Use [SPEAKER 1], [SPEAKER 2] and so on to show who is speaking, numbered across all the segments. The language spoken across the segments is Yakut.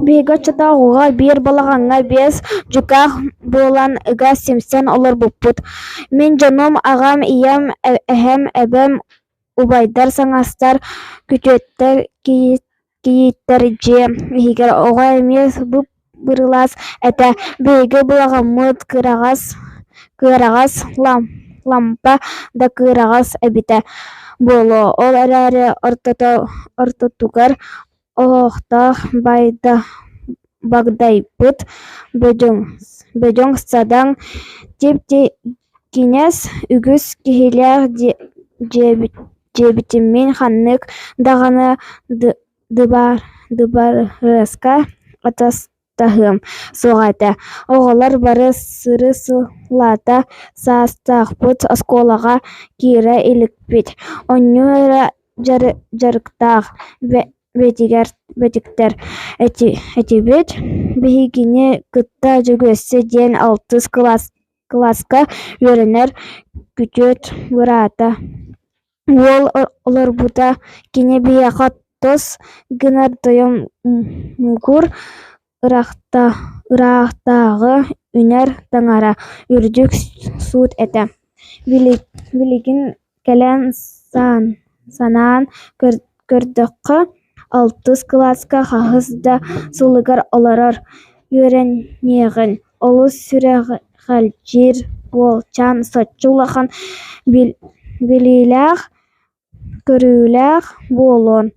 [SPEAKER 1] Биһиги оччотооҕуга биир балаҕаҥҥа биэс дьукаах буолан ыга симсэн олорбуппут: мин дьонум, аҕам, ийэм, эһэм, эбэм, убайдар, саҥастар, күтүөттэр, кийииттэр дьиэ иһигэр оҕо эмиэ бып-бырылас этэ, биһиги балаҕаммыт кыараҕас, лампа да кыараҕас эбитэ буолуо, ол эрээри ортотугар оһохтоох багдайбыт бөдөҥ-садаҥ, тип-тигинэс үгүс киһилээх дьиэбитин мин ханнык даҕаны дыбарыаска атастаһыам суоҕа этэ, оҕолор бары сыры-сылата саастаахпыт, оскуолаҕа киирэ иликпит, оонньуу эрэ дьарыктаах бэтиктэр этибит, биһигини кытта Дьөгүөссэ диэн алтыс кылааска үөрэнэр күтүөт быраата уол олорбута, кини биһиэхэ тос гынар тойон муҥур ыраахтааҕы үнэр таҥара, үрдүк суут этэ. Билигин кэлэн санаан көрдөххө, алтыс кылааска хаһыс да сылыгар олорор, үөрэниэҕин олус сүрэҕэлдьиир уолчаан соччо улахан билиилээх-көрүүлээх буолуон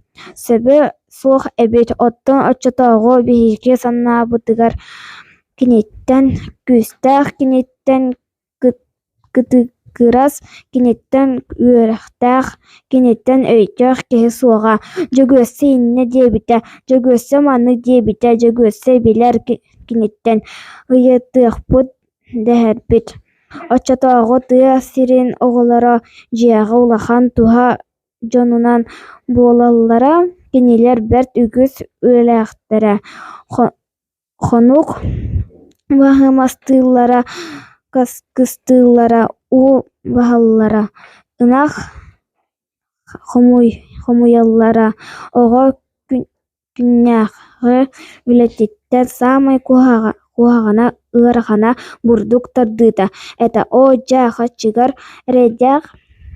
[SPEAKER 1] сөбө суох эбит, оттон оччотооҕу биһиги санаабытыгар киниттэн күүстээх, киниттэн кытыгырас, киниттэн үөрэхтээх, киниттэн өйдөөх киһи суоҕа, Дьөгүөссэ инньэ диэбитэ, Дьөгүөссэ маннык диэбитэ, Дьөгүөссэ билэр киниттэн ыйытыахпыт дэһэрбит. Оччотооҕу тыа сирин оҕолоро дьиэҕэ улахан туһа дьонунан буолаллара, кинилэр бэрт үгүс үлэлээхтэрэ, хонук баһымастыыллара, кыстыыллара, уу баһаллара, ынах хомуйаллара, оҕо күннээҕи үлэтиттэн саамай куһаҕана, ыарахана бурдук тардыыта этэ, оо дьэ, хачыгыр эрэйдээх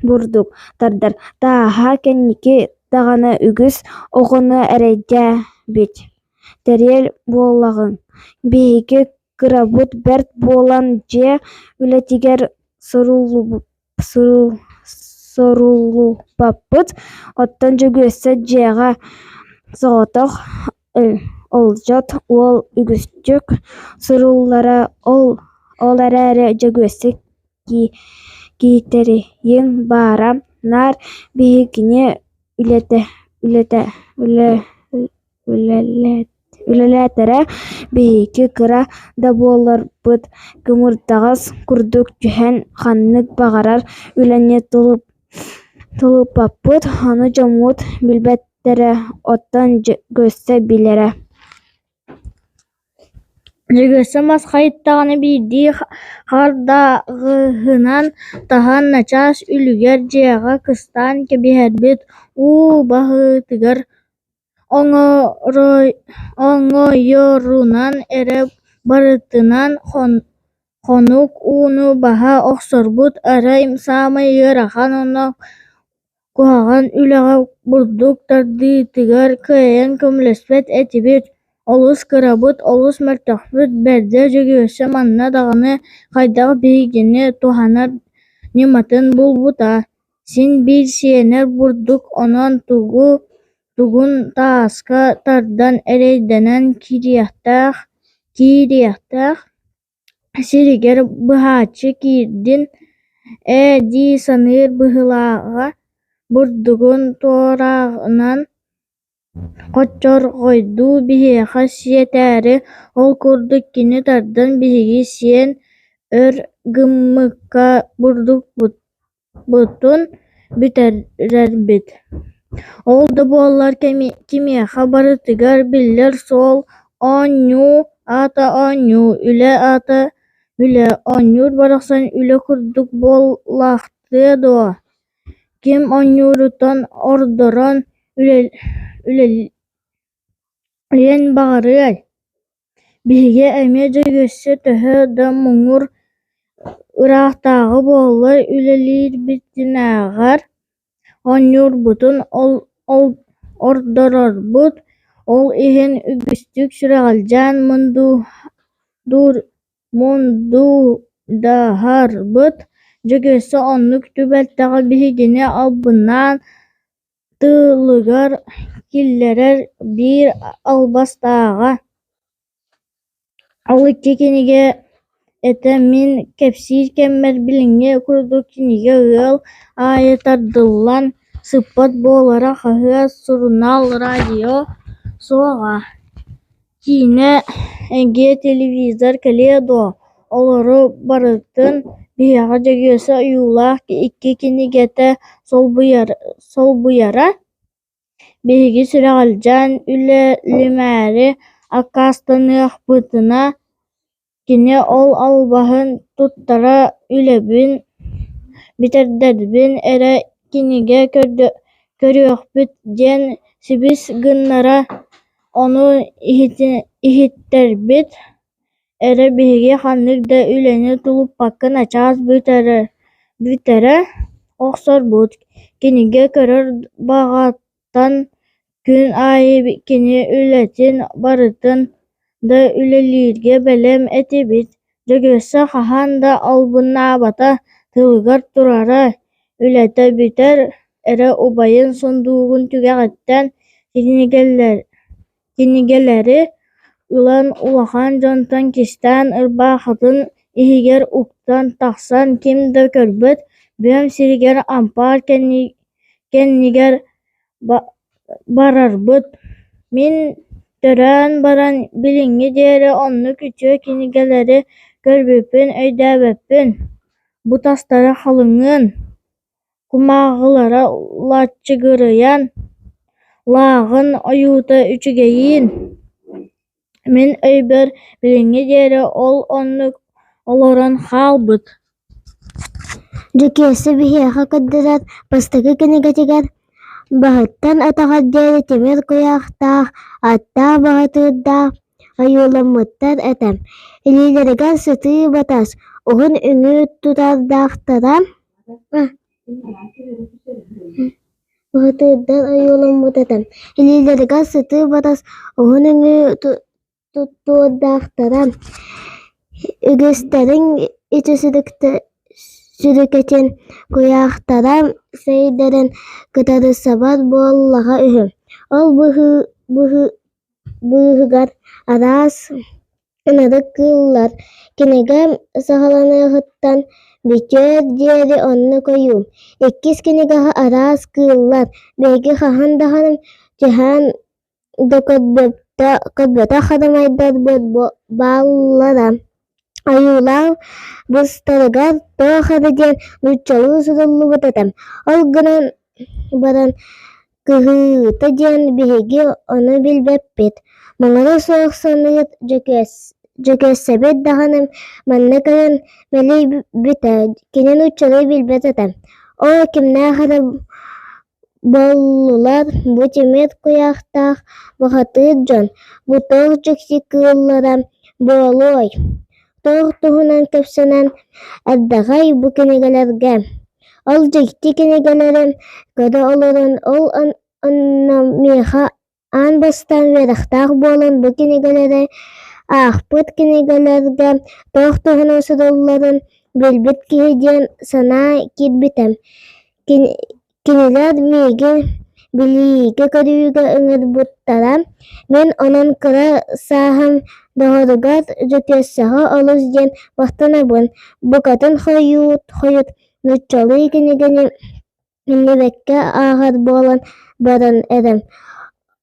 [SPEAKER 1] бурдук тардар тааһа кэнники даҕаны үгүс оҕону эрэйдээбит тэрил буоллаҕыҥ, биһиги кырабыт бэрт буолан дьиэ үлэтигэр суруллубаппыт, оттон Дьөгүөссэ дьиэҕэ соҕотох олдьот уол үгүстүк суруллара, ол эрээри Дьөгүөссэ киитэрэйин баара, наар биһигини үлэлэтэрэ, биһиги кыра да буолларбыт кымырдаҕас курдук түһэн ханнык баҕарар үлэни тулуппаппыт, ону дьоммут билбэттэрэ, оттон Дьөгүөссэ билэрэ.
[SPEAKER 2] Дьөгүөссэ мас хайыттаҕына биирдии хардаҕаһынан таһан начаас үлүгэр дьиэҕэ кыстаан кэбиһэрбит, уу баһыытыгар Оҥойорунан эрэ барытынан хонук ууну баһа охсорбут, арай саамай ыарахан уонна куһаҕан үлэҕэ бурдук тардыытыгар кыайан көмөлөспөт этибит, олус кырабыт, олус мөлтөхпүт бэрдэ Дьөгүөссэ манна даҕаны хайдах биһигини туһанар ньыматын булбута, син биир сиэнэр бурдук онон тугун тааска тардан эрэйдэнэн киириэхтээх сиригэр быһаччы киирдин ээ дии саныыр быһыылааҕа, бурдугун туорааҕынан Хоччорхойдуу биһиэхэ сиэтээри, ол курдук кини тардан биһиги сиэн өр гыммыкка бурдукпутун бүтэрэрбит. Ол да буоллар кимиэхэ барытыгар биллэр суол оонньуу аата оонньуу, үлэ аата үлэ, оонньуур барахсан үлэ курдук буолаахтыа дуо, ким оонньууруттан ордорон. үлэлиэн баҕарыай? Биһиги эмиэ Дьөгүөссэ төһө да муҥур ыраахтааҕы буоллар үлэлиирбитинээҕэр оонньуурбутун ордорорбут, ол иһин үгүстүк сүрэҕэлдьээн мундудаһарбыт. Дьөгүөссэ оннук түбэлтэҕэ биһигини албыннаан тылыгар киллэрэр биир албастааҕа. Ол икки кинигэ этэ мин кэпсиир кэммэр билиҥҥи курдук кинигэ ыал аайы тардыллан сыппат буолара, хаһыат, сурунаал, радио суоҕа, киинэ эҥин, телевизор кэлиэ дуо, олору барытын биһиэхэ Дьөгүөссэ ойуулаах икки кинигэтэ солбуйара. Биһиги сүрэҕэлдьээн үлэлимээри аккаастаннахпытына, кини ол албаһын туттара, үлэбин бүтэрдэрбин эрэ кинигэ көрүөхпүт диэн сибис гыннара, ону иһиттэрбит эрэ биһиги ханнык да үлэни тулуппакка начаас бүтэрэ охсорбут, кинигэ көрөр баҕаттан күн аайы кини үлэтин барытын да үлэлииргэ бэлэм этибит. Дьөгүөссэ хаһан да албыннаабата, тылыгар турара, үлэтэ бүтэр эрэ убайын сундуугун түгэҕиттэн кинигэлэри ылан улахан дьонтон кистээн ырбаахытын иһигэр уктан тахсан ким да көрбөт бүөм сиригэр ампаар кэннигэр барарбыт. Мин төрөөн баран билиҥҥэ диэри оннук үчүгэй кинигэлэри көрбүппүн өйдөөбөппүн, бу тастара халыҥын, кумааҕылара лачыгырайан, лааҕын ойуута үчүгэйин. Мин өйбөр билиҥҥэ диэри ол оннук олорон хаалбыт.
[SPEAKER 3] Дьэкиэссэ биһиэхэ көрдөрөр бастакы кинигэтигэр баһыттан атаҕар диэри тимир куйахтаах, аттаах баҕатыырдаах ойууламмыттар этэ, илиилэригэр сытыы батас, уһун үҥүү тутардаахтара Баһытыырдар ойууламмыт этэ, илиилэригэр сытыы батас, уһун үҥүү туттуордаахтара, үгүстэрин ити сүрүкэтин куйахтара сирэйдэрин кытары сабар буоллаҕа үһү. Ол быыһыгар араас ынырык кыыллар кинигэ саҕаланыаҕыттан бүтүөр диэри оннук ойуу. Иккис кинигэҕэ араас кыыллар, биһиги хаһан даҕаны түһээн да көрбөтөх харамайдарбыт бааллара. Ойуулаах быстарыгар туох эрэ диэн нууччалыы суруллубут этэ, ол гынан баран кыһыыта диэн биһиги ону билбэппит, муҥура суох саныыр Дьөгүөссэбит даҕаны манна кэлэн мэлийбитэ, кини нууччалыы билбэт этэ, оо, кимнээх эрэ буоллулар бу тимир куйахтаах бухатыыр дьон, бу туох дьикти кыыллара буолуой, туох туһунан кэпсэнэн эрдэҕэй бу кинигэлэргэ Ол дьикти кинигэлэри көрө олорон, ол онно миэхэ аан бастаан үөрэхтээх буолан бу кинигэлэри аахпыт кинигэлэргэ туох туһунан сурулларын билбит киһи диэн санаа киирбитэ. Кинилэр миигин билиигэ-көрүүгэ ыҥырбыттара, мин онон кыра сааһым доҕоругар Дьөгүөссэҕэ олус диэн махтанабын, букатын хойут нууччалыы кинигэни иҥнибэккэ ааҕар буолан баран эрэ,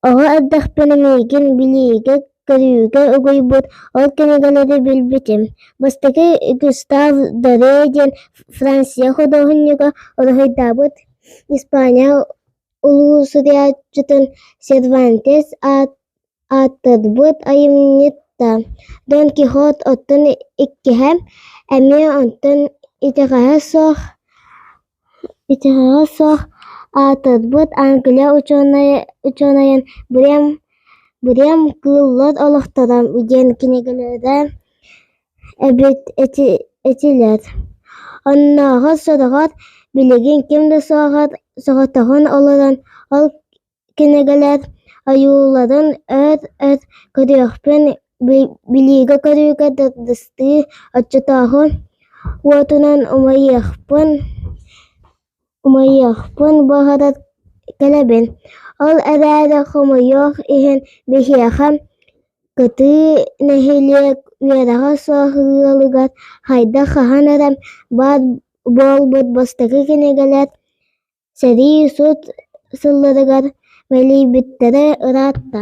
[SPEAKER 3] оҕо эрдэхпинэ миигин билиигэ-көрүүгэ угуйбут ол кинигэлэри билбитим. Бастакы Гюстав Доре диэн Франция худуоһунньуга уруһуйдаабыт Испания улуу суруйааччытын Сервантес аатырбыт айымньыта Дон Кихот оттон иккиһэ эмиэ онтон итэҕэһэ суох Аатырбыт Англия учуонайын «Брэм кыыллар олохторо» диэн кинигэлэрэ эбит этилэр. Оннооҕор сороҕор билигин ким да суоҕар соҕотоҕун олорон ол кинигэлэр ойууларын өр-өр көрүөхпүн, билиигэ-көрүүгэ тардыстыы оччотооҕу уотунан умайыахпын баҕарар кэлэбин. Ол эрээри хомойуох иһин биһиэхэ кытыы нэһилиэк үөрэҕэ суох ыалыгар хайдах хаһан эрэ баар буолбут бастакы кинигэлэр сэрии сут сылларыгар мэлийбиттэрэ ыраатта.